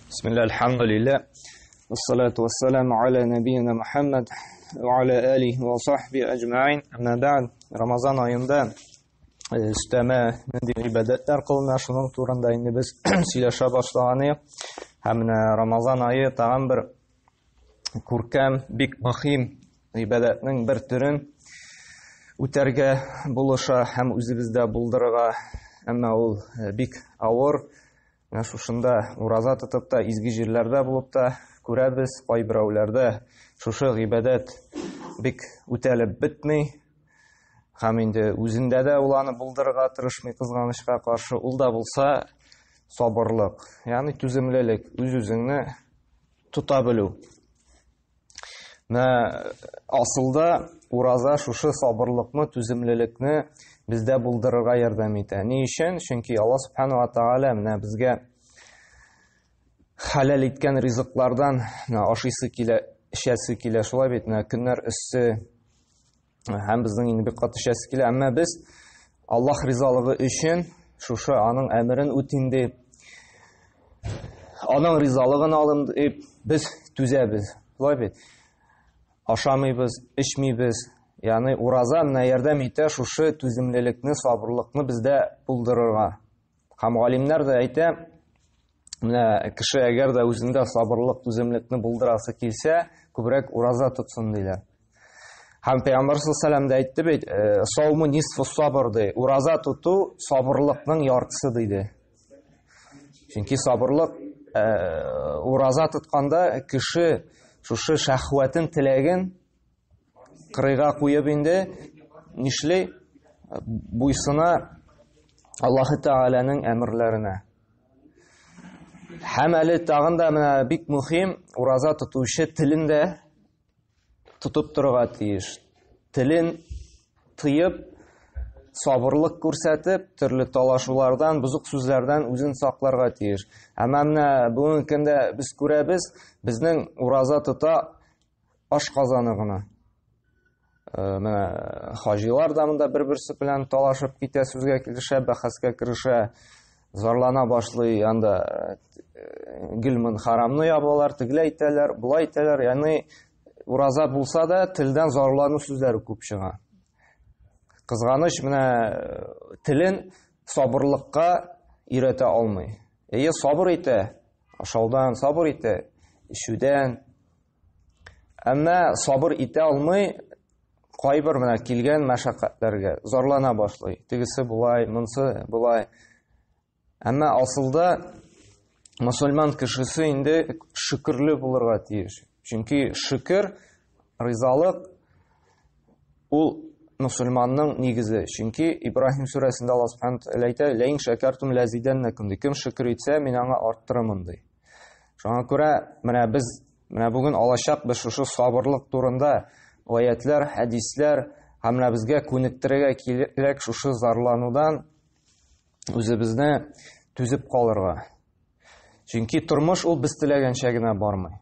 Бисмилла, альхамдулилля, вассалату вассаламу аля набийна Мухаммад ва аля алихи ва сахби аҗмаин. Әмма бәгъд, Рамазан аенда өстәмә нинди гыйбадәтләр кылына, шуның турында инде без сөйләшә башлаган идек. Һәм менә Рамазан ае тагын бер күркәм, бик мөһим гыйбадәтнең бер төрен үтәргә булыша һәм үзебездә булдырырга, әмма ул бик авыр. Менә шушында ураза тотып та, изге җирләрдә булып та күрәбез, кайберәүләрдә шушы гыйбадәт бик үтәлеп бетми. Һәм инде үзендә дә ул аны булдырырга тырышмый, кызганычка каршы, ул да булса сабырлык, ягъни түземлелек, үз-үзеңне тота белү. Менә асылда ураза шушы сабырлыкны, түземлелекне бездә булдырырга ярдәм итә. Ни өчен? Чөнки Алла субхану ва тааля менә безгә хәләл иткән ризыклардан менә ашыйсы килә, эчәсе килә, шулай бит, менә көннәр эссе, һәм безнең инде бик каты эчәсе килә, әмма без Аллаһ ризалыгы өчен шушы аның әмерен үтим дип, аның ризалыгын алым дип без түзәбез. Шулай бит? Ашамыйбыз, эчмибез. Ягъни ураза менә ярдәм итә шушы түземлелекне, сабырлыкны бездә булдырырга. Һәм галимнәр дә әйтә, менә кеше әгәр дә үзендә сабырлык, түземлекне булдырасы килсә, күбрәк ураза тотсын диләр. Һәм Пәйгамбәр саллаллаху дә әйтте бит, «Э, сауму нисфу сабр ди. Ураза тоту сабырлыкның яртысы диде. Чөнки сабырлык э, ураза тотканда кеше шушы шәһвәтен, теләген кырыйга куеп инде нишли? Буйсына Аллаһы Тәгаләнең әмерләренә. Һәм әле тагын да менә бик мөһим, ураза тотучы телен дә тотып торырга тиеш. Телен тыеп, сабырлык күрсәтеп, төрле талашулардан, бозык сүзләрдән үзен сакларга тиеш. Әмма менә бүгенге көндә без күрәбез, безнең ураза тота ашказаны гына. Э, менә хаҗилар да монда бер-берсе белән талашып китә, сүзгә килешә, бәхәскә керешә, зарлана башлый, анда э, гел харамны ябалар, тегеләй итәләр, болай итәләр, ягъни ураза булса да телдән зарлану сүзләре күп чыга. Кызганыч, менә э, телен сабырлыкка өйрәтә алмый. Әйе, сабыр итә, ашаудан сабыр итә, эчүдән, Әмма сабыр итә алмый, кайбер менә килгән мәшәкатьләргә зарлана башлый. Тегесе болай, монсы болай. Әмма асылда мусульман кешесе инде шөкерле булырга тиеш. Чөнки шөкер, ризалык ул мусульманның нигезе. Чөнки Ибраһим сүрәсендә Аллаһ субхану тәгалә әйтә: "Ләин шәкәртум ләзидәннәкум" ди. Кем шөкер итсә, мин аңа арттырырмын ди. Шуңа күрә менә без менә бүген алачакбыз шушы сабырлык турында аятлар, хәдисләр һәм менә безгә күнектерергә кирәк шушы зарланудан үзебезне түзеп калырга. Чөнки тормыш ул без теләгәнчә генә бармый.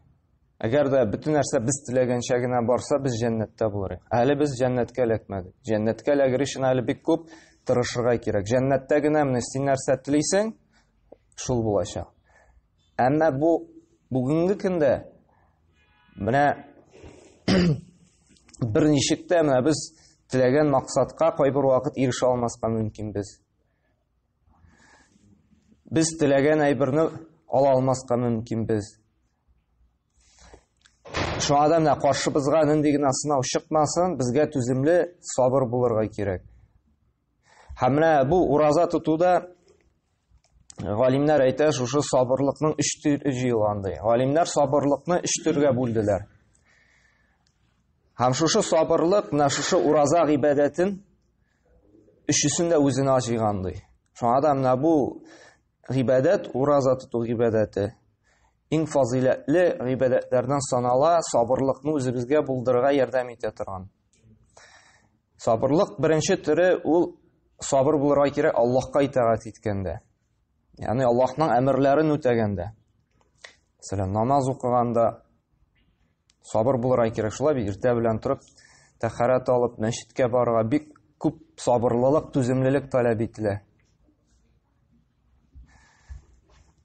Әгәр дә бөтен нәрсә без теләгәнчә генә барса, без җәннәттә булыр идек. Әле без җәннәткә эләкмәдек. Җәннәткә эләгер өчен әле бик күп тырышырга кирәк. Җәннәттә генә менә син нәрсә телисең, шул булачак. Әмма бу бүгенге көндә менә бер ничек тә менә без теләгән максатка кайбер вакыт ирешә алмаска мөмкинбез. Без теләгән әйберне ала алмаска мөмкинбез. Шуңа да менә каршыбызга нинди генә сынау чыкмасын, безгә түземле, сабыр булырга кирәк. Һәм менә бу ураза тотуда галимнәр әйтә, шушы сабырлыкның өч төре җыелган ди. Галимнәр сабырлыкны өч төргә бүлделәр. Һәм шушы сабырлык, менә шушы ураза гыйбадәтен өчесен дә үзенә җыйган ди. Шуңа да менә бу гыйбадәт, ураза тоту гыйбадәте иң фазыйләтле гыйбадәтләрдән санала, сабырлыкны үзебезгә булдырырга ярдәм итә торган. Сабырлык беренче төре ул сабыр булырга кирәк Аллаһка итагать иткәндә. Ягъни Аллаһның әмерләрен үтәгәндә. Мәсәлән, намаз укыганда сабыр булырга кирәк. Шулай бит иртә белән торып, тәһарәт алып, мәчеткә барырга бик күп сабырлылык, түземлелек таләп ителә.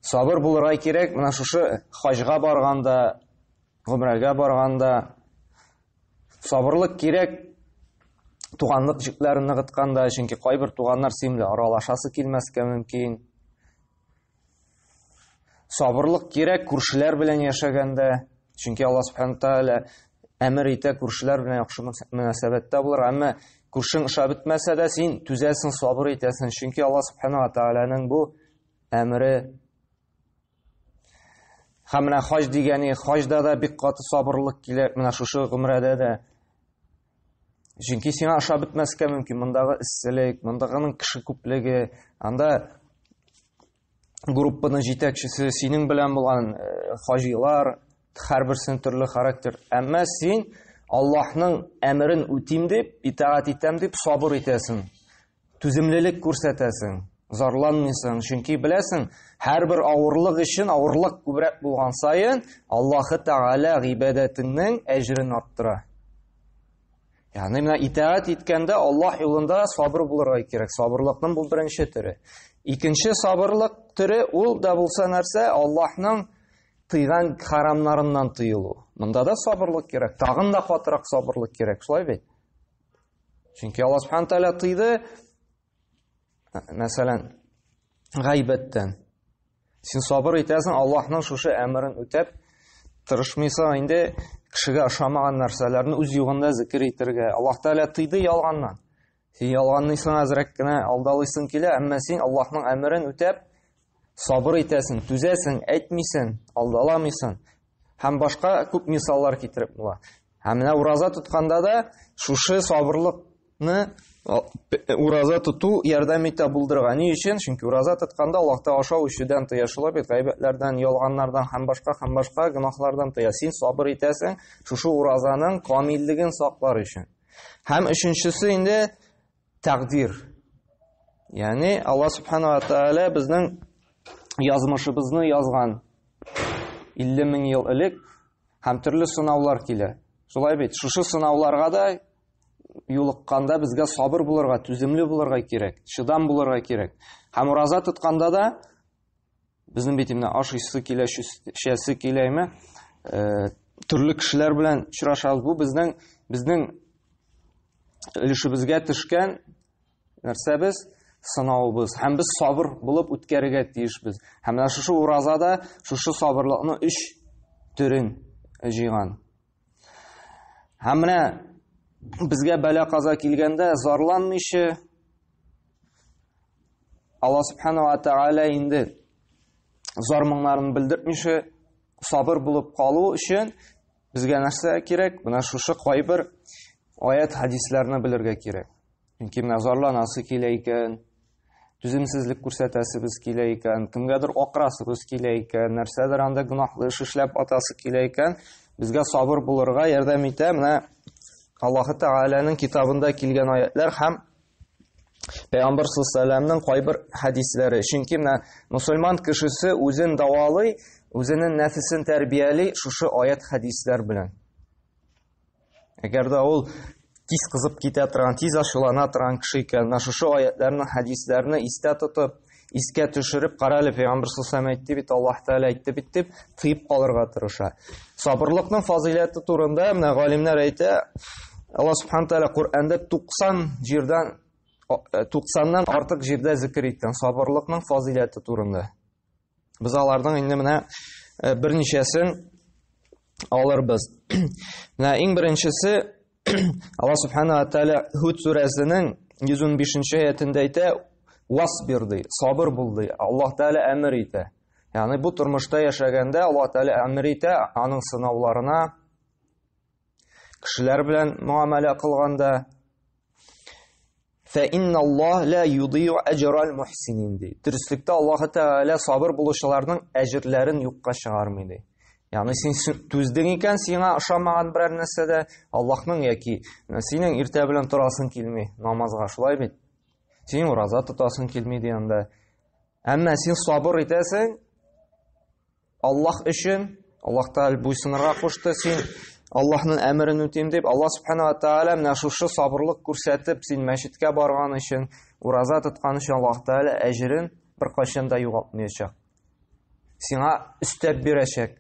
Сабыр булырга кирәк, менә шушы хаҗга барганда, гомрәгә барганда сабырлык кирәк туганлык җепләрен ныгытканда, чөнки кайбер туганнар синең белән аралашасы килмәскә мөмкин. Сабырлык кирәк күршеләр белән яшәгәндә, чөнки Аллаһ субхана тааля әмер итә күршеләр белән яхшы мөнәсәбәттә булырга, әмма күршең ошап бетмәсә дә, син түзәсең, сабыр итәсең, чөнки Аллаһ субхана тааляның бу әмере. Һәм менә хаҗ дигәне, хаҗда да бик каты сабырлык кирәк, менә шушы гомрәдә дә. Чөнки сиңа ошап бетмәскә мөмкин мондагы эсселек, мондагының кеше күплеге, анда группаның җитәкчесе, синең белән булган э, хаҗилар, һәрберсенең төрле характер. Әмма син Аллаһның әмерен үтим дип, итагать итәм дип сабыр итәсең. Түземлелек күрсәтәсең, зарланмыйсың, чөнки беләсең, һәрбер авырлык өчен авырлык күбрәк булган саен, Аллаһы Тәгалә гыйбадәтеңнең әҗерен арттыра. Ягъни менә итагать иткәндә Аллаһ юлында сабыр булырга кирәк. Сабырлыкның бу беренче төре. Икенче сабырлык төре ул да булса нәрсә? Аллаһның тыйган харамнарыннан тыелу. Монда да сабырлык кирәк. Тагын да катырак сабырлык кирәк, шулай бит? Чөнки Аллаһ Субхану тааля тыйды, мәсәлән, гайбәттән. Син сабыр итәсең, Аллаһның шушы әмерен үтәп, тырышмыйсың инде кешегә ошамаган нәрсәләрне үз югында зикер итәргә. Аллаһ Тәгалә тыйды ялганнан. Син ялганлыйсың әзрәк кенә, алдалыйсың килә, әмма син Аллаһның әмерен үтәп, сабыр итәсең, түзәсең, әйтмисең, алдаламыйсың. Һәм башка күп мисаллар китереп була. Һәм менә ураза тотканда да шушы сабырлыкны ураза тоту ярдәм итә булдырырга. Ни өчен? Чөнки ураза тотканда Аллаһ Тәгалә ашау эчүдән тыя, шулай бит, гайбәтләрдән, ялганнардан һәм башка һәм башка гөнаһлардан тыя. Син сабыр итәсең шушы уразаның камиллеген саклар өчен. Һәм өченчесе инде тәкъдир. Ягъни Аллаһ субхана ва тааля безнең язмышыбызны язган 50 мең ел элек һәм төрле сынаулар килә. Шулай бит, шушы сынауларга да юлыкканда безгә сабыр булырга, түземле булырга кирәк, чыдам булырга кирәк. Һәм ураза тотканда да безнең бит инде ашыйсы килә, эчәсе киләме? Э, төрле кешеләр белән очрашабыз. Бу безнең безнең өлешебезгә төшкән нәрсәбез сынавыбыз һәм без сабыр булып үткәрергә тиешбез. Һәм менә шушы уразада шушы сабырлыкны өч төрен җыйган. Һәм менә безгә бәла каза килгәндә зарланмыйча Алла субхана ва тааля инде зар моңнарын белдертмичә сабыр булып калу өчен безгә нәрсә кирәк? Менә шушы кайбер аят хадисләрне белергә кирәк. Чөнки менә зарланасы килә икән, түземсезлек күрсәтәсебез килә икән, кемгәдер акырасыбыз килә икән, нәрсәдер анда гөнаһлы эш эшләп атасы килә икән, безгә сабыр булырга ярдәм итә. Менә Аллаһы Тәгаләнең китабында килгән аятлар һәм Пәйгамбер саллаллаһу кайбер хәдисләре. Чөнки менә мусульман кешесе үзен дәвалый, үзенең нәфесен тәрбияли шушы аят хәдисләр белән. Әгәр дә ул тиз кызып китә торган, тиз ачулана торган кеше икән, менә шушы аятларны, хәдисләрне истә тотып, искә төшереп, кара әле, Пәйгамбер саллаллаһу әйтте бит, Аллаһ Тәгалә әйтте бит дип, тыеп калырга тырыша. Сабырлыкның фазыйләте турында менә галимнәр әйтә, Аллаһ Субхану Тәгалә Коръәндә 90 җирдән 90-нан артык җирдә зикер иткән сабырлыкның фазыйләте турында. Без аларның инде менә э, берничәсен алырбыз. Менә иң беренчесе Алла Субхана ва Тааля Һуд сүрәсенең 115 аятендә әйтә, "Васбир" ди, сабыр бул ди. Аллаһ Тааля әмер итә. Ягъни бу тормышта яшәгәндә Аллаһ Тааля әмер итә аның сынауларына, кешеләр белән муамәлә кылганда Фә инналлаһ ла юдыйу әҗрал мухсинин ди. Дөреслектә Аллаһ Тәгалә сабыр булучыларның әҗерләрен юкка чыгармый ди. Ягъни син түздең икән, сиңа ошамаган берәр нәрсәдә Аллаһның яки синең иртә белән торасың килми намазга, шулай бит? Синең ураза тотасың килми ди анда. Әмма син сабыр итәсең, Аллаһ өчен, Аллаһ Тәгалә буйсынырга кушты, син Аллаһның әмерен үтим дип, Аллаһ Субхана ва Тәгалә менә шушы сабырлык күрсәтеп, син мәчеткә барган өчен, ураза тоткан өчен Аллаһ Тәгалә әҗерен беркайчан да югалтмаячак. сиңа өстәп бирәчәк.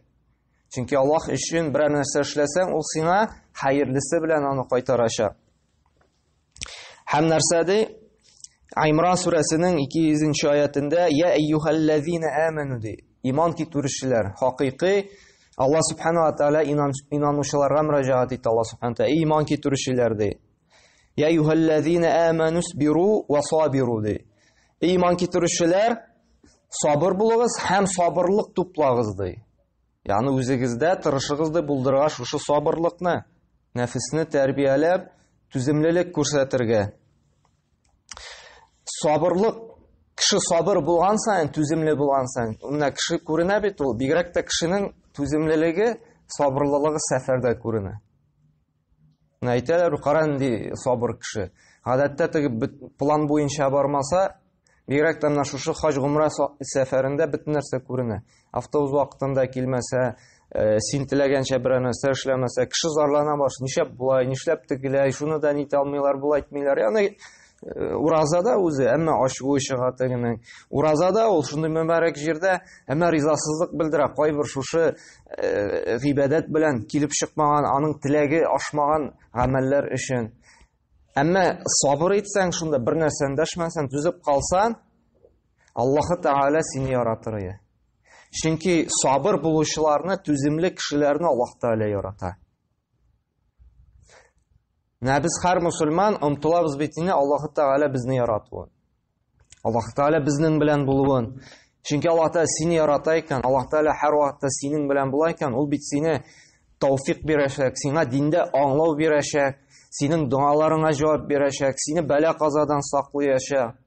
Чөнки Аллаһ өчен берәр нәрсә эшләсәң, ул сиңа хәерлесе белән аны кайтарачак. Һәм нәрсә ди? Имран сүрәсенең 200 аятендә Я әйюхәлләзина аману ди. Иман китерүчеләр, хакыйкый Аллаһ субхана ва тааля инанучыларга мөрәҗәгать итә Аллаһ субхана тааля. Эй иман китерүчеләр ди. Я әйюхәлләзина аману сбиру ва сабиру ди. Эй иман китерүчеләр, сабыр булыгыз һәм сабырлык туплагыз ди. Ягъни үзегездә тырышыгыз ди булдырырга шушы сабырлыкны, нәфесне тәрбияләп, түземлелек күрсәтергә. Сабырлык кеше сабыр булган саен, түземле булган саен, менә кеше күренә бит ул, бигрәк тә кешенең түземлелеге, сабырлылыгы сәфәрдә күренә. Менә әйтәләр, кара нинди сабыр кеше. Гадәттә теге план буенча бармаса, бигрәк тә менә шушы хаҗ гомрә сәфәрендә бөтен нәрсә күренә. Автобус вакытында килмәсә, син теләгәнчә берәр нәрсә эшләмәсә, кеше зарлана башлый. Нишләп болай, нишләп тегеләй, шуны да нитә алмыйлар, болай итмиләр. Ягъни уразада үзе, әмма ачуы чыга тегенең. Уразада ул шундый мөбарәк җирдә, әмма ризасызлык белдерә. Кайбер шушы гыйбадәт белән килеп чыкмаган, аның теләге ашмаган гамәлләр өчен. Әмма сабыр итсәң, шунда бер нәрсә эндәшмәсәң, түзеп калсаң, Аллаһы Тәгалә сине яратыр иде. Чөнки сабыр булучыларны, түземле кешеләрне Аллаһ Тәгалә ярата. Менә без һәр мусульман омтылабыз бит инде Аллаһы Тәгалә безне яратуын. Аллаһ Тәгалә безнең белән булуын. Чөнки Аллаһ Тәгалә сине ярата икән, Аллаһ Тәгалә һәр вакытта синең белән була икән, ул бит сине тауфик бирәчәк, сиңа диндә аңлау бирәчәк, синең догаларыңа җавап бирәчәк, сине бәла-казадан саклыячак.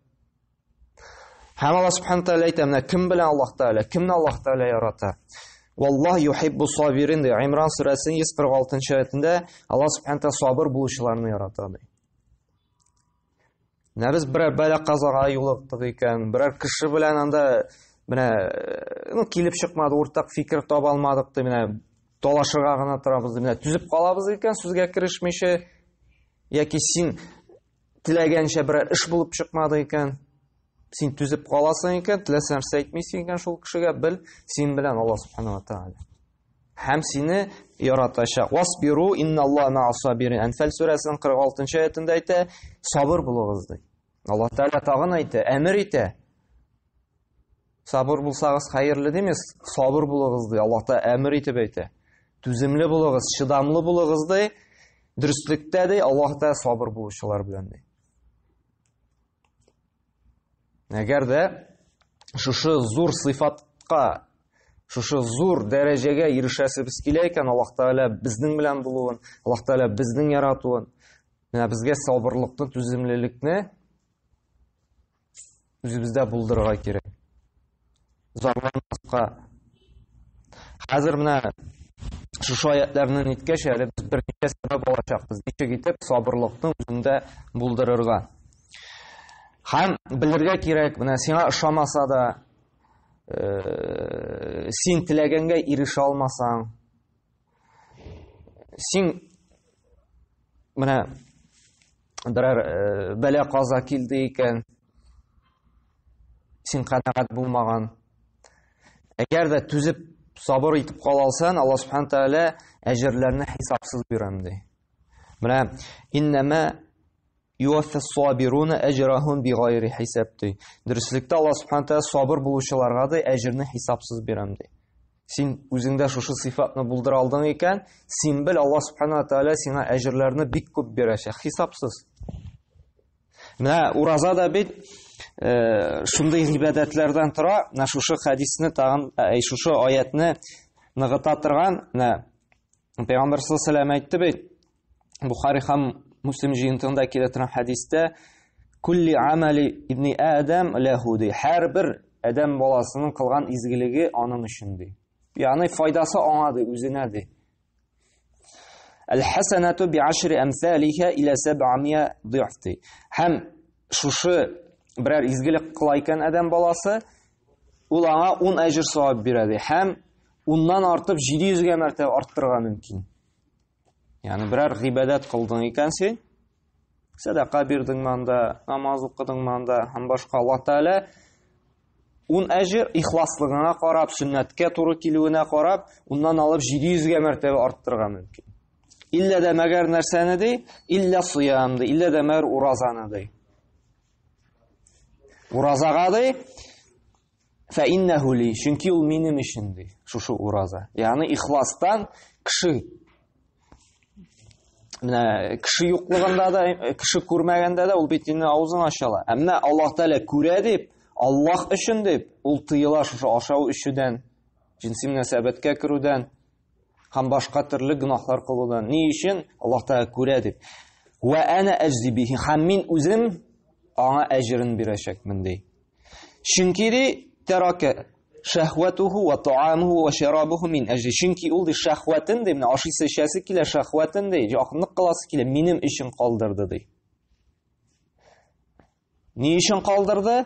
Һәм Аллаһ Субхану Тәгалә әйтә, менә кем белән Аллаһ Тәгалә, кемне Аллаһ Тәгалә ярата? Валлаһ юхиббу сабирин ди. Имран сүрәсенең 146 аятендә Аллаһ Субхану Тәгалә сабыр булучыларны ярата ди. Менә без берәр бәла-казага юлыктык икән, берәр кеше белән анда менә ну килеп чыкмады, уртак фикер таба алмадык ди, менә талашырга гына торабыз ди, менә түзеп калабыз икән, сүзгә керешмичә, яки син теләгәнчә берәр эш булып чыкмады икән, син түзеп каласың икән, теләсә нәрсә әйтмисең икән шул кешегә, бел, син белән Аллаһ субхана ва тааля. Һәм сине яратачак. Васбиру инналлаһа ма'ас сабирин. Әнфәл сүрәсенең 46 аятында әйтә, сабыр булыгыз ди. Аллаһ Тәгалә тагын әйтә, әмер итә. Сабыр булсагыз хәерле димез, сабыр булыгыз ди. Аллаһ Тәгалә әмер итеп әйтә. Түземле булыгыз, чыдамлы булыгыз ди. Дөреслектә ди, Аллаһ Тәгалә сабыр булучылар белән ди. Әгәр дә шушы зур сыйфатка, шушы зур дәрәҗәгә ирешәсебез килә икән, Аллаһ Тәгалә безнең белән булуын, Аллаһ Тәгалә безнең яратуын, менә безгә сабырлыкны, түземлелекне үзебездә булдырырга кирәк. Зарланмаска. Хәзер менә шушы аятларны ниткәч, әле без берничә сәбәп алачакбыз. Ничек итеп сабырлыкны үзеңдә булдырырга. Һәм белергә кирәк, менә сиңа ошамаса да, син теләгәнгә ирешә алмасаң, син менә берәр бәла каза килде икән, син канәгать булмаган. Әгәр дә түзеп, сабыр итеп кала алсаң, Аллаһ субхана тәгалә әҗерләрне хисапсыз бирәм ди. Менә иннәмә юаффис сабируна әҗрахум бигайри хисап ди. Дөреслектә Аллаһ субхана тәгалә сабыр булучыларга ди әҗерне хисапсыз бирәм ди. Син үзеңдә шушы сыйфатны булдыра алдың икән, син бел, Аллаһ субхана тәгалә сиңа әҗерләрне бик күп бирәчәк, хисапсыз. Менә ураза да бит шундый гыйбадәтләрдән тора. Менә шушы хәдисне тагын, шушы аятны ныгыта торган, менә Пәйгамбәр саллаллаһу алейһи вәсәлләм әйтте бит, Бухари һәм Муслим җыентыгында килә торган хәдистә, Кулли амали ибни Адам ләһу ди. Һәрбер адәм баласының кылган изгелеге аның өчен ди. Ягъни файдасы аңа ди, үзенә ди. Әл-хасанату би ашри амсалиха ила 700 дыйф ди. Һәм шушы берәр изгелек кыла икән адәм баласы, ул аңа 10 әҗер савап бирә ди. Һәм уннан артып 700гә мәртәбә арттырырга мөмкин. Ягъни берәр гыйбадәт кылдың икән син, сәдака бирдең анда, намаз укыдың анда һәм башка Аллаһ Тәгалә 10 әҗер, ихласлыгыңа карап, сөннәткә туры килүенә карап, уннан алып 700 гә мәртәбә арттырырга мөмкин. Иллә дә мәгәр нәрсәне ди? Иллә сыям ди, иллә дә мәгәр уразаны ди. Уразага ди, фә иннәһу ли, чөнки ул минем өчен ди, шушы ураза. Ягъни ихластан кеше менә кеше юклыгында да, кеше күрмәгәндә дә ул бит инде авызын ача ала. Әмма Аллаһ Тәгалә күрә дип, Аллаһ өчен дип, ул тыела шушы ашау эчүдән, җенси мөнәсәбәткә керүдән һәм башка төрле гөнаһлар кылудан. Ни өчен? Аллаһ Тәгалә күрә дип. Ва ана әҗзи бихи. Һәм мин үзем аңа әҗерен бирәчәкмен ди. Чөнки ди тәрака шәһвәтуху ва таамуху ва шарабуху мин әҗли. Чөнки ул ди шәһвәтен ди, менә ашыйсы эчәсе килә, шәһвәтен ди, якынлык кыласы килә, минем өчен калдырды ди. Ни өчен калдырды?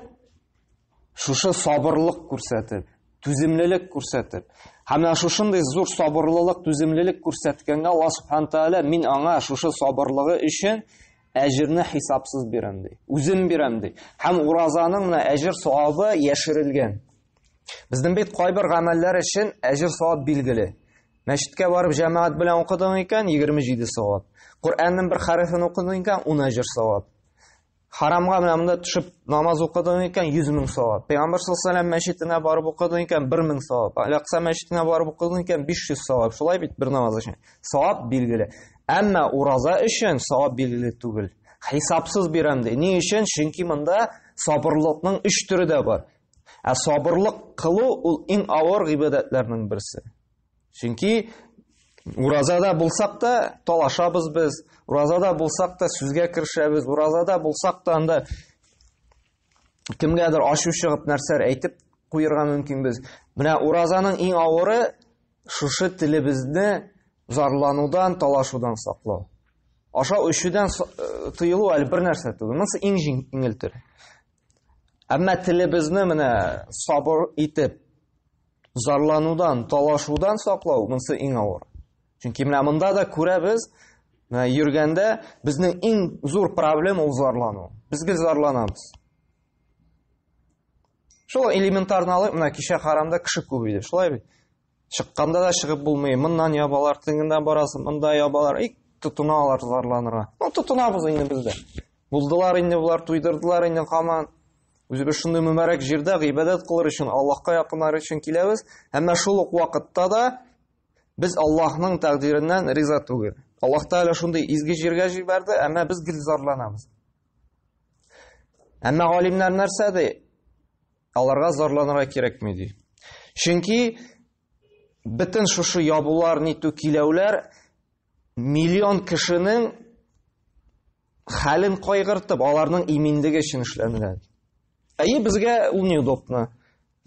Шушы сабырлык күрсәтеп, түземлелек күрсәтеп. Һәм менә шушындый зур сабырлылык, түземлелек күрсәткәнгә Аллаһ субхана тааля мин аңа шушы сабырлыгы өчен әҗерне хисапсыз бирәм ди. Үзем бирәм ди. Һәм уразаның менә әҗер савабы яшерелгән. Безнең бит кайбер гамәлләр өчен әҗер савап билгеле. Мәчеткә барып җәмәгать белән укыдың икән, 27 савап. Коръәннең бер хәрефен укыдың икән, 10 әҗер савап. Харамга менә монда төшеп намаз укыдың икән, 100 мең савап. Пәйгамбәр саллаллаху алейһи мәчетенә барып укыдың икән, 1 мең савап. Әл-Акса мәчетенә барып укыдың икән, 500 савап. Шулай бит бер намаз өчен. Савап билгеле. Әмма ураза өчен савап билгеле түгел. Хисапсыз бирәм ди. Ни өчен? Чөнки монда сабырлыкның өч төре дә бар. Ә сабырлык кылу ул иң авыр гыйбадәтләрнең берсе. Чөнки уразада булсак та талашабыз без, уразада булсак та сүзгә керешәбез, уразада булсак та анда кемгәдер ачу чыгып нәрсәләр әйтеп куерга мөмкинбез. Менә уразаның иң авыры шушы телебезне зарланудан, талашудан саклау. Ашау эчүдән э, тыелу әле бер нәрсә түгел. Монысы иң җиңел төре. Әмма телебезне менә сабыр итеп зарланудан, талашудан саклау монысы иң авыр. Чөнки менә монда да күрәбез, менә йөргәндә безнең иң зур проблема ул зарлану. Без гел зарланабыз. Шул элементарны алып, менә кичә харамда кеше күп иде, шулай бит. Чыкканда да чыгып булмый, моннан ябалар, тегеннән барасың, монда ябалар, и тотыналар зарланырга. Ну, тотынабыз инде без дә. Булдылар инде болар, туйдырдылар инде хаман. Үзебез шундый мөбарәк җирдә гыйбадәт кылыр өчен, Аллаһка якынлар өчен киләбез. Әмма шул ук вакытта да без Аллаһның тәкъдиреннән риза түгел. Аллаһ Тәгалә шундый изге җиргә җибәрде, әмма без гел зарланабыз. Әмма галимнәр нәрсә ди? Аларга зарланырга кирәкми ди. Чөнки бөтен шушы ябулар, нитү киләүләр миллион кешенең хәлен кайгыртып, аларның иминлеге өчен эшләнелә. Әйе, безгә ул неудобно.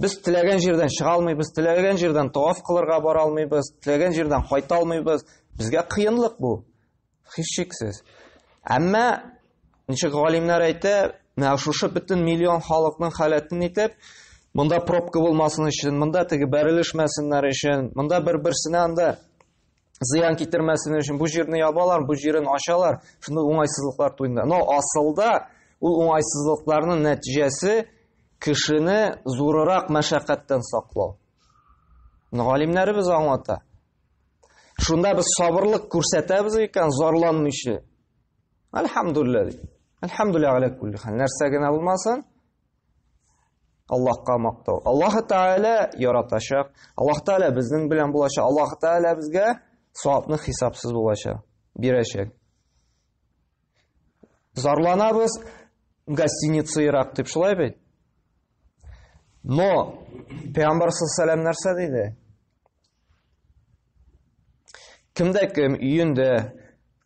Без теләгән җирдән чыга алмыйбыз, теләгән җирдән таваф кылырга бара алмыйбыз, теләгән җирдән кайта алмыйбыз. Безгә кыенлык бу. Һичшиксез. Әмма ничек галимнәр әйтә, менә шушы бөтен миллион халыкның халәтен итеп, монда пробка булмасын өчен, монда теге бәрелешмәсеннәр өчен, монда бер-берсенә анда зыян китермәсен өчен бу җирне ябалар, бу җирен ачалар, шундый уңайсызлыклар туенда. Но асылда ул уңайсызлыкларның нәтиҗәсе кешене зурырак мәшәкатьтән саклау. Галимнәребез аңлата. Шунда без сабырлык күрсәтәбез икән, зарланмыйча. Әлхәмдулилла ди. Әлхәмдулилла аля кулли хәл. Нәрсә генә булмасын, Аллаһка мактау. Аллаһ Тәгалә яратачак. Аллаһ Тәгалә безнең белән булачак. Аллаһ Тәгалә безгә савапны хисапсыз булачак, бирәчәк. Зарланабыз, гостиница ерак дип, шулай бит? Но Пәйгамбәр саллаллаху нәрсә диде? Кемдә кем өендә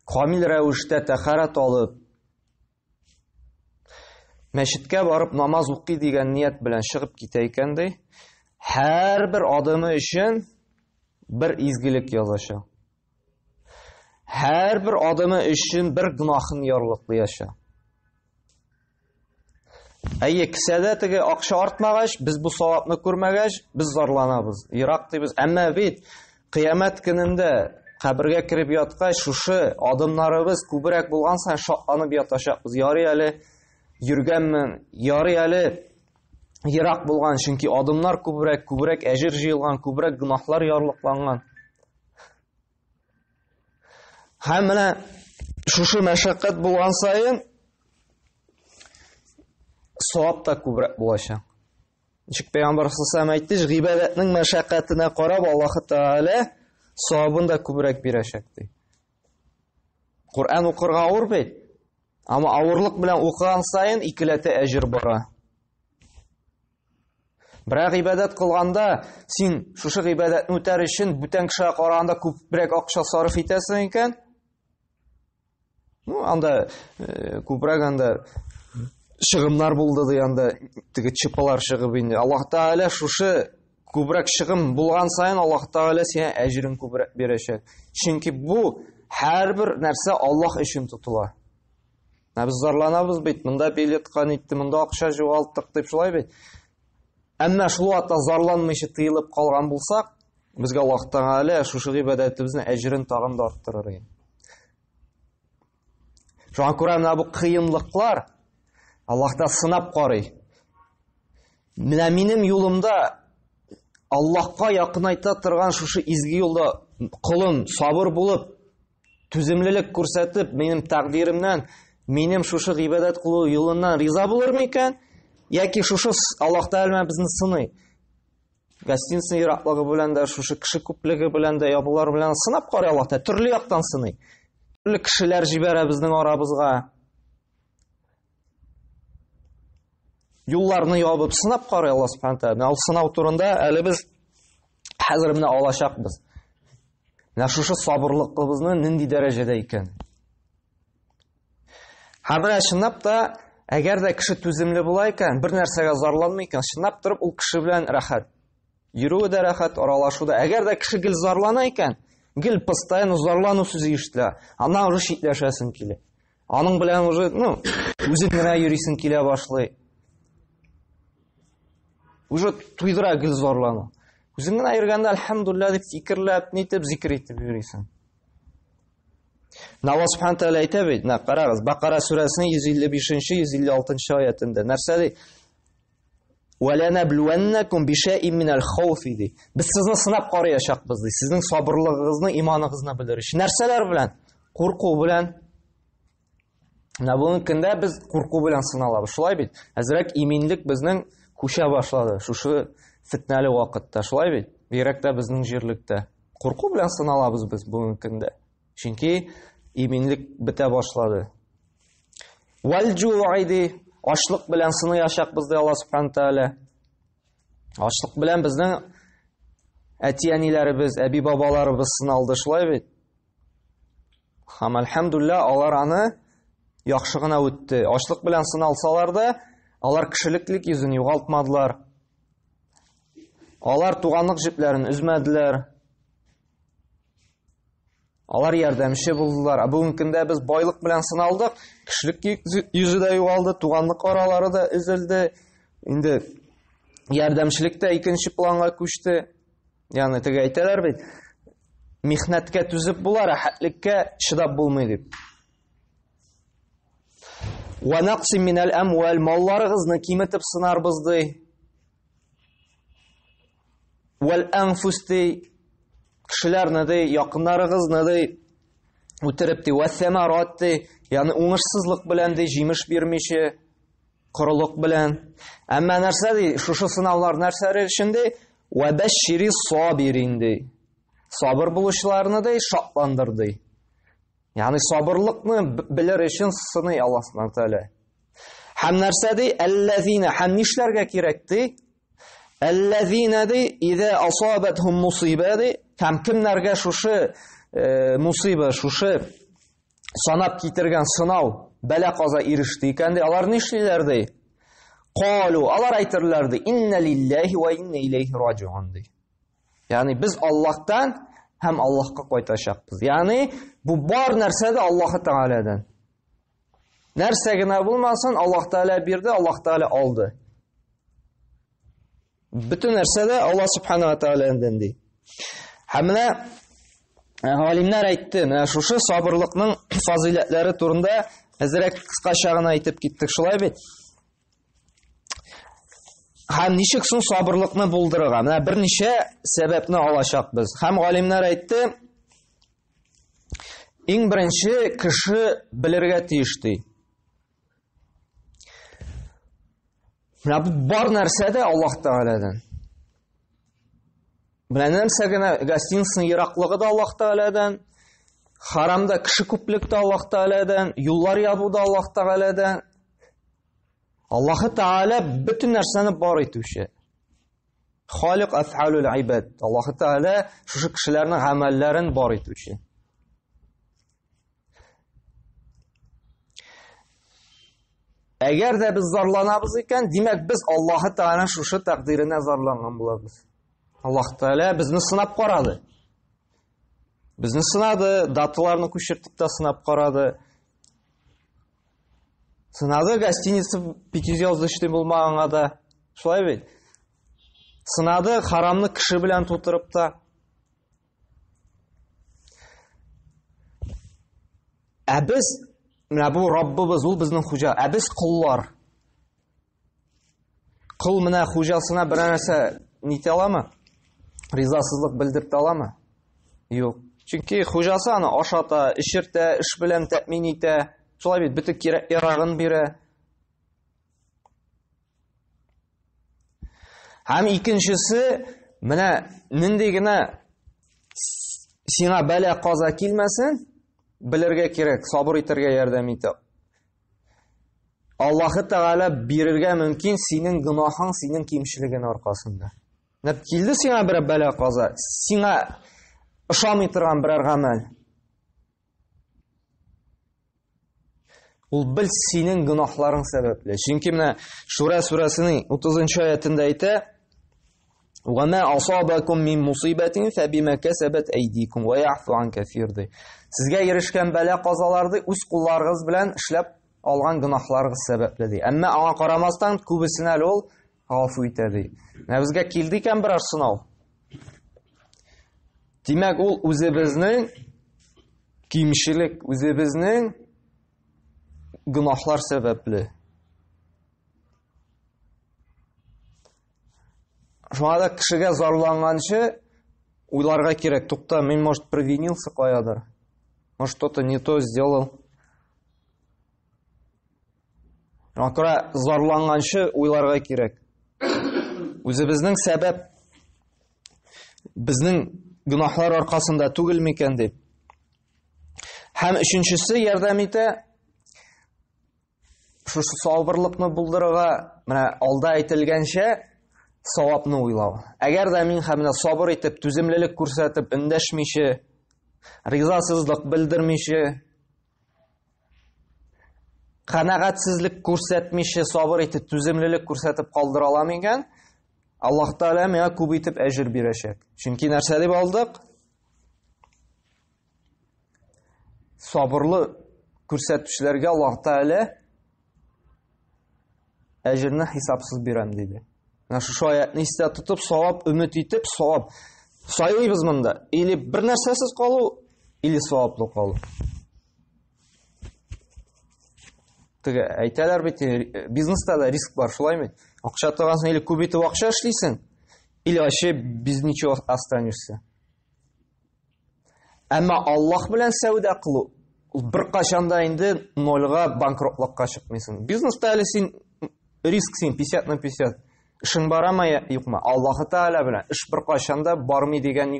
камил рәвештә тәхәрәт алып, мәчеткә барып намаз укый дигән ният белән чыгып китә икән ди, һәрбер адымы өчен бер изгелек язачак. Һәрбер адымы өчен бер гөнаһын ярлыклаячак. Әйе, кесәдә теге акча артмагач, без бу савапны күрмәгәч, без зарланабыз. Ерак дибез. Әмма бит кыямәт көнендә кабергә кереп яткач, шушы адымнарыбыз күбрәк булган саен шатланып ятачакбыз. Ярый әле йөргәнмен, ярый әле ерак булган, чөнки адымнар күбрәк, күбрәк әҗер җыелган, күбрәк гөнаһлар ярлыкланган. Һәм менә шушы мәшәкать булган саен савап та күбрәк булачак. Ничек Пәйгамбәр саллаллаху әйтте, гыйбадәтнең мәшәкатенә карап Аллаһ Тәгалә савабын да күбрәк бирәчәк ди. Коръән укырга авыр бит. Әмма авырлык белән укыган саен икеләтә әҗер бара. Берәр гыйбадәт кылганда, син шушы гыйбадәтне үтәр өчен бүтән кешегә караганда күбрәк акча сарыф итәсең икән, Ну, анда э, күбрәк анда чыгымнар булды ди анда теге чыпалар чыгып инде. Аллаһ Тәгалә шушы күбрәк чыгым булган саен Аллаһ Тәгалә сиңа әҗерен күбрәк бирәчәк. Чөнки бу һәрбер нәрсә Аллаһ өчен тотыла. Ә без зарланабыз бит, монда билетка нитте, монда акча югалттык дип шулай бит. Әмма шул вакытта зарланмыйча тыелып калган булсак, безгә Аллаһ Тәгалә шушы гыйбадәтебезнең әҗерен тагын да арттырыр иде. Шуңа күрә менә бу кыенлыклар Аллаһ та сынап карый. Менә минем юлымда Аллаһка якынайта торган шушы изге юлда колым сабыр булып, түземлелек күрсәтеп, минем тәкъдиремнән, минем шушы гыйбадәт кылу юлыннан риза булыр микән? Яки шушы Аллаһ Тәгалә безне сыный. Гостиница ераклыгы белән дә, шушы кеше күплеге белән дә, ябулар белән сынап карый Аллаһ Тәгалә, төрле яктан сыный. Төрле кешеләр җибәрә безнең арабызга. Юлларны ябып сынап карый Аллаһ Субхану Тәгалә. Ул сынау турында әле без хәзер менә алачакбыз. Менә шушы сабырлыгыбызны нинди дәрәҗәдә икән. Һәм менә чынлап та, әгәр дә кеше түземле була икән, бер нәрсәгә зарланмый икән, чынлап торып ул кеше белән рәхәт. Йөрүе дә рәхәт, аралашу да. Әгәр дә кеше гел зарлана икән, гел постоянно зарлану сүзе ишетелә. Аннан уже читләшәсең килә. Аның белән уже, ну, үзең генә йөрисең килә башлый. Уже туйдыра гел зарлану. Үзең генә йөргәндә, әлхәмдулилла дип фикерләп, нитеп, зикер итеп йөрисең. Менә Аллаһ Субхану тәгалә әйтә бит, менә карагыз, Бакара сүрәсенең 155-156 аятында нәрсә ди? Ва ланаблуаннакум бишәйин минәл хауфи ди. Без сезне сынап караячакбыз ди. Сезнең сабырлыгыгызны, иманыгызны белер өчен. Нәрсәләр белән? Курку белән. Менә бүгенге көндә без курку белән сыналабыз. Шулай бит? Әзрәк иминлек безнең күчә башлады. Шушы фитнәле вакытта, шулай бит? Бигрәк тә безнең җирлектә. Курку белән сыналабыз без бүгенге көндә. Чөнки иминлек бетә башлады. Вәл җу'i ачлык белән сыныячакбыз ди Аллаһ Субхану тааля. Ачлык белән безнең әти-әниләребез, әби-бабаларыбыз сыналды, шулай бит? Һәм әлхәмдулилла, алар аны яхшы гына үтте. Ачлык белән сыналсалар да, алар кешелеклек йөзен югалтмадылар. Алар туганлык җепләрен өзмәделәр. Алар ярдәмче булдылар. Ә бүгенге көндә без байлык белән сыналдык, кешелек йөзе дә югалды, туганлык аралары да өзелде. Инде ярдәмчелек тә икенче планга күчте. Ягъни теге әйтәләр бит, михнәткә түзеп була, рәхәтлеккә чыдап булмый дип. Ва нақси минәл әмвәл малларыгызны киметеп сынарбыз ди. Вәл әнфус ди, кешеләрне ди, якыннарыгызны ди, үтереп ди, вә сәмарат ди, ягъни уңышсызлык белән ди, җимеш бирмичә, корылык белән. Әмма нәрсә ди, шушы сынаулар нәрсә өчен ди? Вә бәшшири сабирин ди. Сабыр булучыларны ди, шатландыр ди. Ягъни сабырлыкны белер өчен сыный Аллаһ Субхану тәгалә. Һәм нәрсә ди? Әлләзина һәм нишләргә кирәк ди? Әлләзина ди, иза асабатхум мусиба ди. Һәм кемнәргә шушы э, мусиба, шушы санап китергән сынау, бәла каза иреште икән ди, алар нишлиләр ди? Калу, алар әйтерләр ди, инна лиллаһи ва инна илейхи раҗиун ди. Ягъни без Аллаһтан һәм Аллаһка кайтачакбыз. Ягъни бу бар нәрсә дә Аллаһ Тәгаләдән. Нәрсә генә булмасын, Аллаһ Тәгалә бирде, Аллаһ Тәгалә алды. Бөтен нәрсә дә Аллаһ Субхану ва Тәгаләдән ди. Һәм менә э, галимнәр әйтте, менә шушы сабырлыкның фазыйләтләре турында әзрәк кыскача гына әйтеп киттек, шулай бит? Һәм ничек соң сабырлыкны булдырырга? Менә берничә сәбәпне алачакбыз. Һәм галимнәр әйтте, иң беренче кеше белергә тиеш ди. Менә бу бар нәрсә дә Аллаһ Тәгаләдән. Менә нәрсә генә гостиницаның ераклыгы да Аллаһ Тәгаләдән, харамда кеше күплек тә Аллаһ Тәгаләдән, юллар ябу да Аллаһ Тәгаләдән. Аллаһ Тәгалә бөтен нәрсәне бар итүче. Халик афалул ибад. Аллаһ Тәгалә шушы кешеләрнең гамәлләрен бар итүче. Әгәр дә без зарланабыз икән, димәк без Аллаһы Тәгаләнең шушы тәкъдиренә зарланган булабыз. Аллаһ Тәгалә безне сынап карады. Безне сынады, даталарны күчертеп тә сынап карады. Сынады гостиница пятизвездочный булмаганга да. Шулай бит? Сынады харамны кеше белән тутырып та. Ә без, менә бу Раббыбыз, ул безнең хуҗа. Ә без коллар. Кол менә хуҗасына берәр нәрсә нитә аламы? Ризасызлык белдертә аламы? Юк. Чөнки хуҗасы аны ашата, эчертә, эш белән тәэмин итә. Шулай бит, бөтен кирәк-ярагын бирә. Һәм икенчесе, менә нинди генә сиңа бәла каза килмәсен, белергә кирәк, сабыр итәргә ярдәм итә. Аллаһы Тәгалә бирергә мөмкин синең гөнаһың, синең кимчелегең аркасында. Менә килде сиңа берәр бәла каза, сиңа ошамый торган берәр гамәл. Ул бел синең гөнаһларың сәбәпле. Чөнки менә Шура сүрәсенең 30 аятында әйтә: "Ва ма асабакум мин мусибатин фабима касабат айдикум ва я'фу ан касир" ди. Сезгә ирешкән бәла казалар ди, үз кулларыгыз белән эшләп алган гөнаһларыгыз сәбәпле ди. Әмма аңа карамастан күбесен әле ул гафу итә ди. Менә безгә килде икән берәр сынау. Димәк, ул үзебезнең кимчелек, үзебезнең гөнаһлар сәбәпле. Шуңа да кешегә зарланганчы уйларга кирәк. Тукта, мин, может, провинился каядыр. Может, что-то не то сделал. Шуңа күрә зарланганчы уйларга кирәк. Үзебезнең сәбәп безнең гөнаһлар аркасында түгел микән дип. Һәм өченчесе ярдәм итә шушы сабырлыкны булдырырга, менә алда әйтелгәнчә, савапны уйлау. Әгәр дә мин һәм менә сабыр итеп, түземлелек күрсәтеп, эндәшмичә, ризасызлык белдермичә, канәгатьсезлек күрсәтмичә, сабыр итеп, түземлелек күрсәтеп калдыра алам икән, Аллаһ Тәгалә миңа күп итеп әҗер бирәчәк. Чөнки нәрсә дип алдык? Сабырлы күрсәтүчеләргә Аллаһ Тәгалә әҗерне хисапсыз бирәм диде. Менә шушы аятны истә тотып, савап өмет итеп, савап сайлыйбыз монда. Или бер нәрсәсез калу, или саваплы калу. Теге әйтәләр бит, бизнеста да риск бар, шулай бит? Акча тыгасың, или күп итеп акча эшлисең, или вообще без ничего останешься. Әмма Аллаһ белән сәүдә кылу, ул беркайчан да инде нольга, банкротлыкка чыкмыйсың. Бизнеста әле син риск син 50 на 50. Эшең барамы, юкмы? Аллаһ Тәгалә белән эш беркайчан да бармый дигән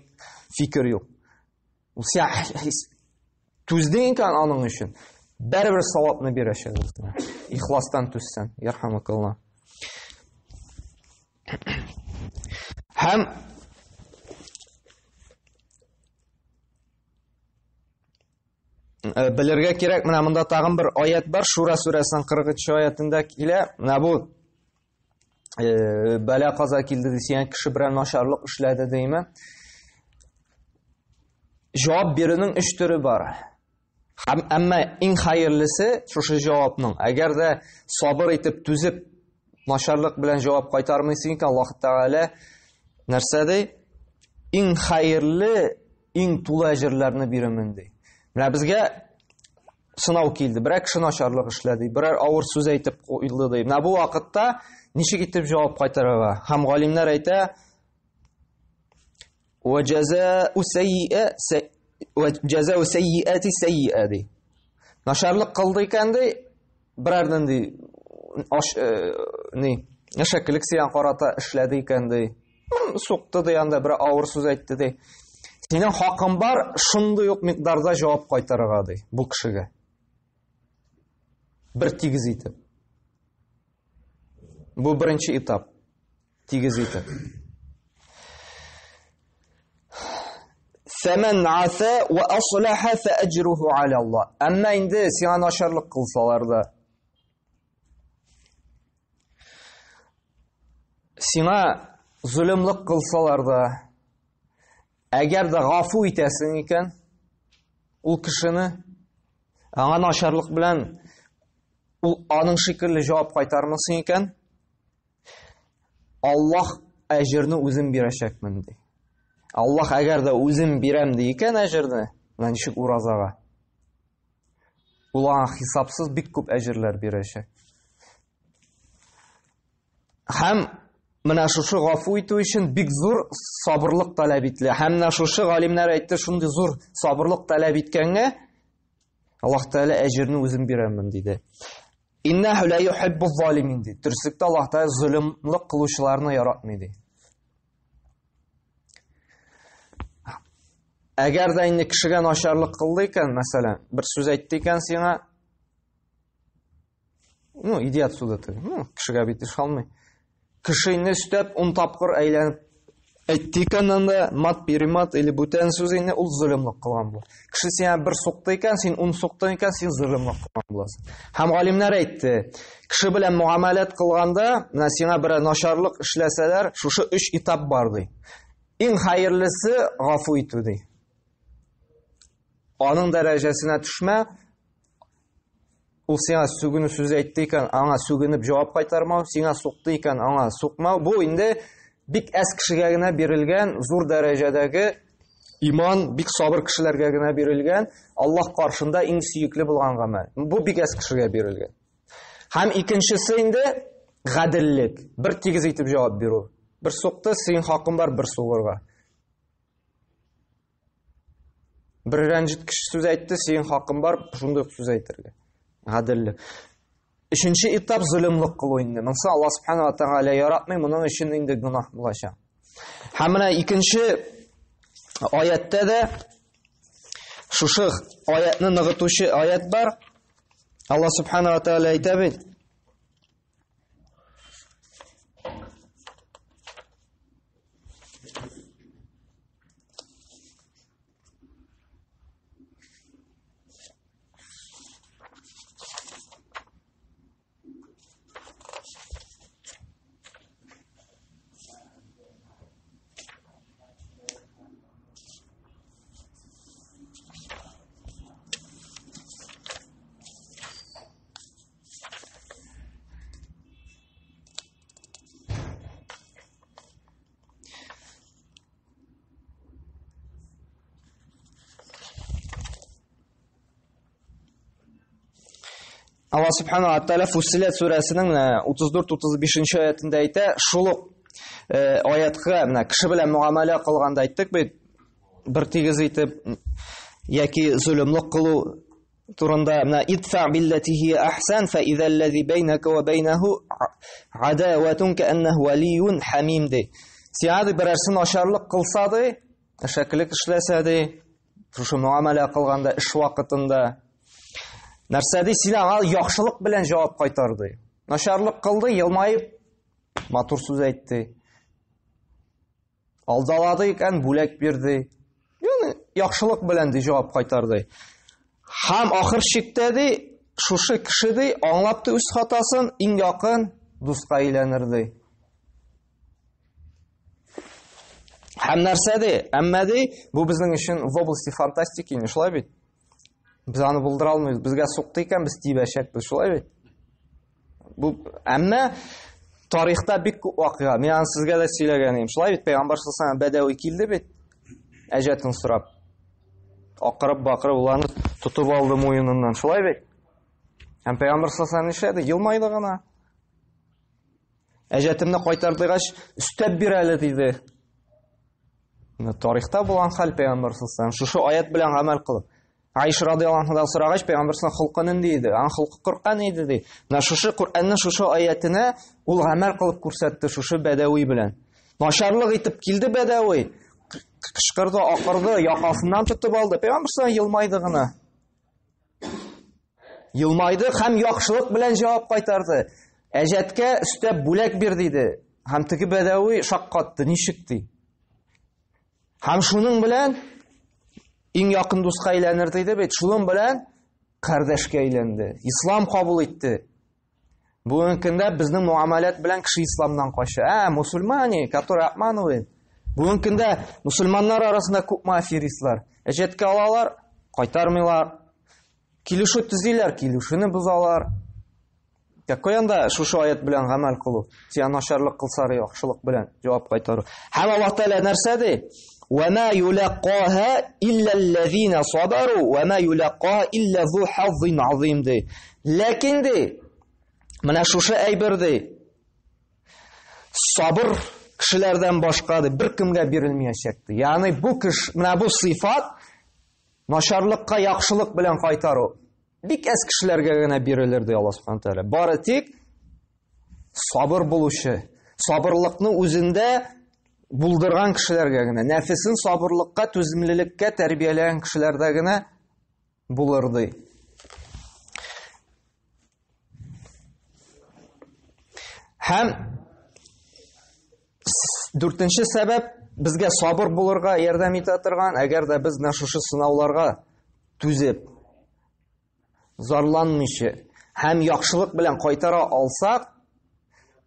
фикер юк. Ул сиңа түздең икән аның өчен, бәрібір савапны бирәчәк ул сиңа. Ихластан түзсәң, ярхамакалла. Һәм белергә кирәк, менә монда тагын бер аят бар, Шура сүрәсенең 43 аятында килә. Менә бу бәла каза килде дисең, кеше берәр начарлык эшләде димме? Җавап бирүнең өч төре бар. Һәм әмма иң хәерлесе шушы җавапның. Әгәр дә сабыр итеп, түзеп, начарлык белән җавап кайтармыйсың икән, Аллаһ Тәгалә нәрсә ди? Иң хәерле, иң тулы әҗерләрне бирермен ди. Менә безгә сынау килде, берәр кеше начарлык эшләде, берәр авыр сүз әйтеп куйды ди. Менә бу вакытта ничек итеп җавап кайтарырга? Һәм галимнәр әйтә, "Ва җаза'у сайyi'a ва җаза'у сайyi'ати сайyi'a" ди. Начарлык кылды икән ди, берәр нинди аш э, ни, әшәкелек сиңа карата эшләде икән ди. Сукты ди анда бер авыр сүз әйтте ди. Синең хакың бар шундый ук микъдарда җавап кайтарырга ди бу кешегә. Бер тигез итеп. Бу беренче этап. Тигез итеп. Фәмән афа ва аслаха фәәҗруху аля Аллаһ. Әмма инде сиңа начарлык кылсалар да, сиңа золымлык кылсалар да, әгәр дә гафу итәсең икән, ул кешене аңа начарлык белән ул аның шикелле җавап кайтармасың икән, Аллаһ әҗерне үзем бирәчәкмен ди. Аллаһ әгәр дә үзем бирәм ди икән әҗерне, менә ничек уразага. Ул аңа хисапсыз бик күп әҗерләр бирәчәк. Һәм менә шушы гафу итү өчен бик зур сабырлык таләп ителә. Һәм менә шушы галимнәр әйтте, шундый зур сабырлык таләп иткәнгә Аллаһ Тәгалә әҗерне үзем бирәмен диде. Иннәһу ла юхиббу залимин ди. Дөреслектә Аллаһ Тәгалә золымлык кылучыларны яратмый ди. Әгәр дә инде кешегә начарлык кылды икән, мәсәлән, бер сүз әйтте икән сиңа, ну, иди отсюда ты. Ну, кешегә бит ышанмый. Кеше инде өстәп 10 тапкыр әйләнеп әйтте икән анда мат перемат или бүтән сүз инде ул золымлык кылган була. Кеше сиңа бер сукты икән, син 10 суктың икән, син золымлык кылган буласың. Һәм галимнәр әйтте, кеше белән муамәләт кылганда, менә сиңа бер начарлык эшләсәләр, шушы өч этап бар ди. Иң хәерлесе гафу итү ди. Аның дәрәҗәсенә төшмә, ул сиңа сүгенү сүзе әйтте икән, аңа сүгенеп җавап кайтармау, сиңа сукты икән, аңа сукмау. Бу инде бик әз кешегә генә бирелгән зур дәрәҗәдәге иман, бик сабыр кешеләргә генә бирелгән, Аллаһ каршында иң сөекле булган гамәл. Бу бик әз кешегә бирелгән. Һәм икенчесе инде гаделлек. Бер тигез итеп җавап бирү. Бер сукты, синең хакың бар бер сугырга. Бер рәнҗеткеч сүз әйтте, синең хакың бар шундый ук сүз әйтергә. Гаделлек. Өченче этап золымлык кылу инде. Монысы Аллаһ субхана ва тааля яратмый, моның өчен инде гөнаһ булачак. Һәм менә икенче аятта да шушы аятны ныгытучы аят бар. Аллаһ субхана ва тааля әйтә бит. Алла Субхану ва Тааля Фуссилат сүрәсенең менә 34-35 аятында әйтә, шул ук э, аятка менә кеше белән муамәлә кылганда әйттек бит, бер тигез итеп яки золымлык кылу турында менә идфа биллати хия ахсан фа иза аллази бәйнака ва бәйнаху адаватун кааннаху валиюн хамим ди. Сиңа ди берәрсе начарлык кылса ди, әшәкелек эшләсә ди, шушы муамәлә кылганда эш вакытында нәрсә ди, син аңа яхшылык белән җавап кайтар ди. Начарлык кылды, елмаеп матур сүз әйтте. Алдалады икән, бүләк бирде. Ягъни яхшылык белән ди җавап кайтарды. Һәм ахыр чиктә ди, шушы кеше ди аңлап та үз хатасын иң якын дуска әйләнер ди. Һәм нәрсә ди? Әмма ди, бу безнең өчен в области фантастики, не шулай бит? Без аны булдыра алмыйбыз. Безгә сукты икән, без тибәчәкбез, шулай бит? Бу әмма тарихта бик күп вакыйга. Мин аны сезгә дә сөйләгән идем. Шулай бит, пәйгамбәр саллаллаху бәдәви килде бит, әҗәтен сорап. Акырып бакырып уланы Тотып алды муеныннан. Шулай бит? Һәм пәйгамбер саллаллаху нишләде? Елмайды гына. Әҗәтемне кайтар дигәч, өстәп бир әле диде. Менә тарихта булган хәл пәйгамбер саллаллаху шушы аят белән гамәл кылып. Аиша радиаллаһу анһадан сорагач, пәйгамбер саллаллаху холкы нинди иде? Аның холкы Коръән иде ди. Менә шушы Коръәннең шушы аятенә ул гамәл кылып күрсәтте шушы бәдәви белән. Начарлык итеп килде бәдәви, кычкырды, акырды, якасыннан тотып алды. Пәйгамбер саллаллаху елмайды гына. Елмайды һәм яхшылык белән җавап кайтарды. Әҗәткә өстәп бүләк бир диде. Һәм теге бәдәви шаккатты, ничек ди. Һәм шуның белән иң якын дуска әйләнер диде бит. Шуның белән кардәшкә әйләнде. Ислам кабул итте. Бүгенге көндә безнең муамалат белән кеше исламнан кача. Ә, мусульмане, которые обманывают. Бүгенге көндә мусульманнар арасында күпме аферистлар. Әҗәткә алалар, кайтармыйлар. Килешү төзиләр, килешүне бозалар. Какой анда шушы аят белән гамәл кылу? Сиңа начарлык кылсар, яхшылык белән җавап кайтару. Һәм Аллаһ Тәгалә нәрсә ди? Ва ма юлақаха илля аллазина сабару ва ма юлақаха илля зу хаззин азим ди. Ләкин ди, менә шушы әйбер ди, сабыр кешеләрдән башка ди, беркемгә бирелмәячәк ди. Ягъни бу кеш, менә бу сыйфат начарлыкка яхшылык белән кайтару бик әз кешеләргә генә бирелер ди Аллаһ Субхану тәгалә. Бары тик сабыр булучы, сабырлыкны үзендә булдырган кешеләргә генә, нәфесен сабырлыкка, түземлелеккә тәрбияләгән кешеләрдә генә булыр ди. Һәм дүртенче сәбәп безгә сабыр булырга ярдәм итә торган, әгәр дә без менә шушы сынауларга түзеп, зарланмыйча һәм яхшылык белән кайтара алсак,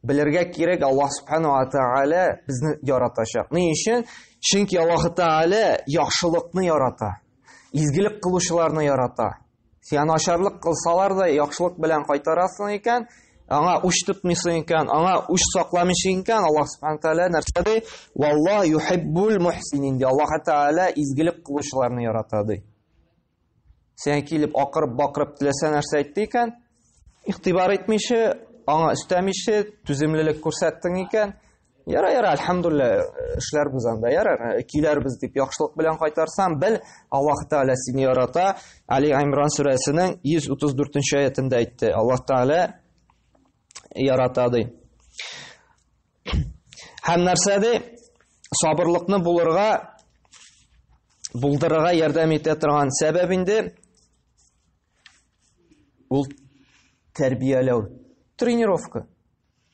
белергә кирәк, Аллаһ субхану ва тааля безне яратачак. Ни өчен? Чөнки Аллаһ Тааля яхшылыкны ярата, изгелек кылучыларны ярата. Сиңа начарлык кылсалар да, яхшылык белән кайтарасың икән, аңа үч тотмыйсың икән, аңа үч сакламыйсың икән, Аллаһ субхану тааля нәрсә ди? Валлаһу юхиббул мухсинин ди. Аллаһ Тааля изгелек кылучыларны ярата ди. Сиңа килеп акырып-бакырып теләсә нәрсә әйтте икән, игътибар итмичә, аңа өстәмичә, түземлелек күрсәттең икән, Яра, яра, әлхәмдүлиллә, эшләрбез анда, ярар, киләрбез дип яхшылык белән кайтарсаң, бел, Аллаһ Тәгалә сине ярата. Али Имран сүрәсенең 134 аятында әйтте. Аллаһ Тәгалә ярата ди. Һәм нәрсә ди? Сабырлыкны булырга булдырырга ярдәм итә торган сәбәп инде ул тәрбияләү, тренировка.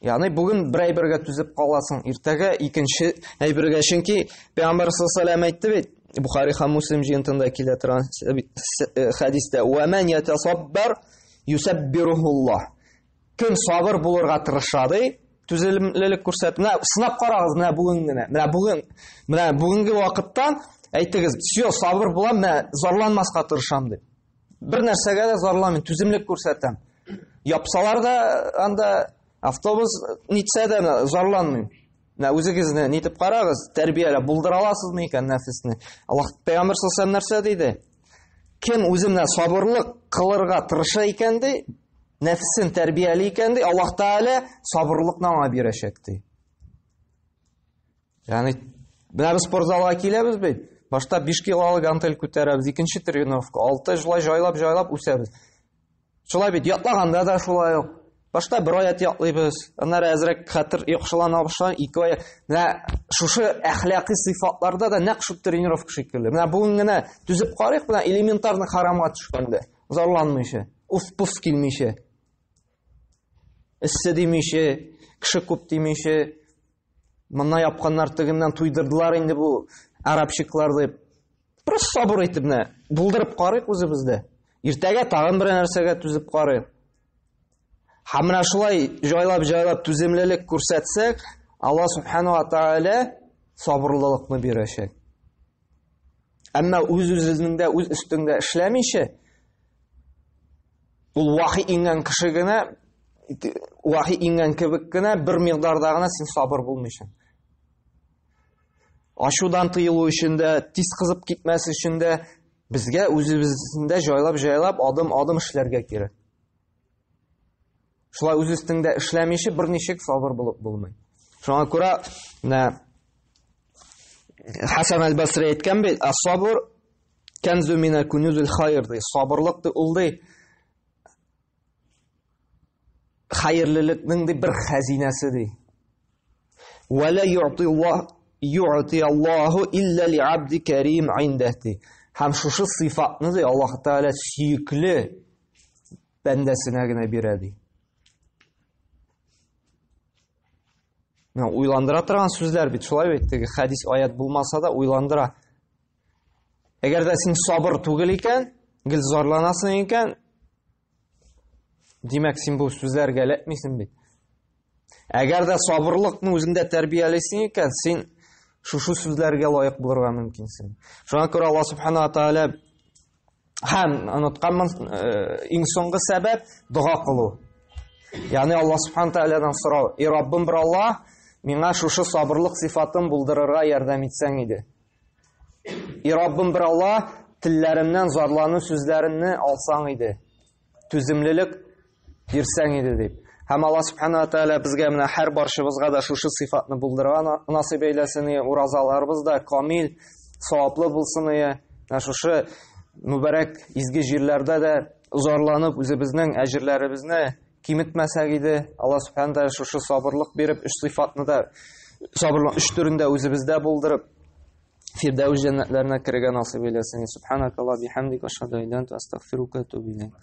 Ягъни бүген бер әйбергә түзеп каласың, иртәгә икенче әйбергә. Чөнки Пәйгамбәр саллаллаху алейһи әйтте бит, Бухари һәм Муслим җыентында килә торган хәдистә: "Ва ман ятасаббар юсаббирухуллаһ." Кем сабыр булырга тырыша ди, түземлелек күрсәтеп, менә сынап карагыз, менә бүген генә, менә бүген, менә бүгенге вакыттан әйтегез, все, сабыр булам, менә зарланмаска тырышам дип. Бер нәрсәгә дә зарланмыйм, түземлек күрсәтәм. Япсалар да анда автобус нитсә дә зарланмыйм. Менә үзегезне нитеп карагыз, тәрбияләп булдыра аласызмы икән нәфесне? Аллаһ пәйгамбәр саллаллаху нәрсә диде? Кем үзе менә сабырлык кылырга тырыша икән ди, нәфесен тәрбияли икән ди, Аллаһ Тәгалә сабырлыкны аңа бирәчәк ди. Ягъни менә без спортзалга киләбез бит. Башта 5 килолы гантель күтәрәбез, икенче тренировка, 6 шулай җайлап-җайлап үсәбез. Шулай бит, ятлаганда да шулай ук. Башта бер аят ятлыйбыз, аннары әзрәк хәтер яхшылана башлый, ике аят. Менә шушы әхлакый сыйфатларда да нәкъ шул тренировка шикелле. Менә бүген генә түзеп карыйк, менә элементарный харамга төшкәндә, зарланмыйча, уф-пуф килмичә. Эссе димичә, кеше күп димичә, Моннан япканнар тегеннән туйдырдылар инде бу арабчиклар дип. Просто сабыр итеп менә булдырып карыйк үзебездә. Иртәгә тагын бер нәрсәгә түзеп карыйк. Һәм менә шулай җайлап-җайлап түземлелек күрсәтсәк, Алла субхану ва тааля сабырлылыкны бирәчәк. Әмма үз-үзеңдә, дә үз өстеңдә эшләмичә, ул вахи иңгән кеше генә, вахи иңгән кебек кенә бер микъдарда гына син сабыр булмыйсың. Ачудан тыелу өчен дә, тиз кызып китмәс өчен дә. Безгә үзебездә җайлап-җайлап, адым-адым эшләргә кирәк. Шулай үз өстеңдә эшләмичә берничек сабыр булып булмый. Шуңа күрә менә Хасан аль-Басри әйткән бит, "Ас-сабр кәнзу мина кунузул хайр" ди. Сабырлык ди ул ди хәерлелекнең ди бер хәзинәсе ди. Ва ла ю'ти Аллаһ ю'ти Аллаһу илля ли абди карим индәһ ди. Һәм шушы сыйфатны ди Аллаһ Тәгалә сөекле бәндәсенә генә бирә ди. Менә уйландыра торган сүзләр бит, шулай бит, теге хәдис аят булмаса да уйландыра. Әгәр дә син сабыр түгел икән, гел зарланасың икән, димәк, син бу сүзләргә эләкмисең бит. Әгәр дә сабырлыкны үзеңдә тәрбиялисең икән, син шушы сүзләргә лаек булырга мөмкинсең. Шуңа күрә Аллаһ субхана ва тааля һәм онытканмын, иң соңгы сәбәп дога кылу. Ягъни Аллаһ субхана таалядан сорау: "И Раббым бер Аллаһ, миңа шушы сабырлык сыйфатын булдырырга ярдәм итсәң иде. И Раббым бер Аллаһ, телләремнән зарлану сүзләренне алсаң иде. Түземлелек бирсәң иде" дип. Һәм Аллаһ субхана ва тааля безгә менә һәр барчыбызга да шушы сыйфатны булдырырга насыйп әйләсен, уразаларыбыз да камил, саваплы булсын. Менә шушы мөбарәк изге җирләрдә дә зарланып үзебезнең әҗерләребезне киметмәсәк иде. Аллаһ субхана тааля шушы сабырлык биреп, өч сыйфатны да сабырлык өч төрен дә үзебездә булдырып, Фирдәүс җәннәтләренә керергә насыйп әйләсен. Субханакаллаһ бихамдика ашһаду ан ла илаһа илля анта астагфирука ва атубу илейк.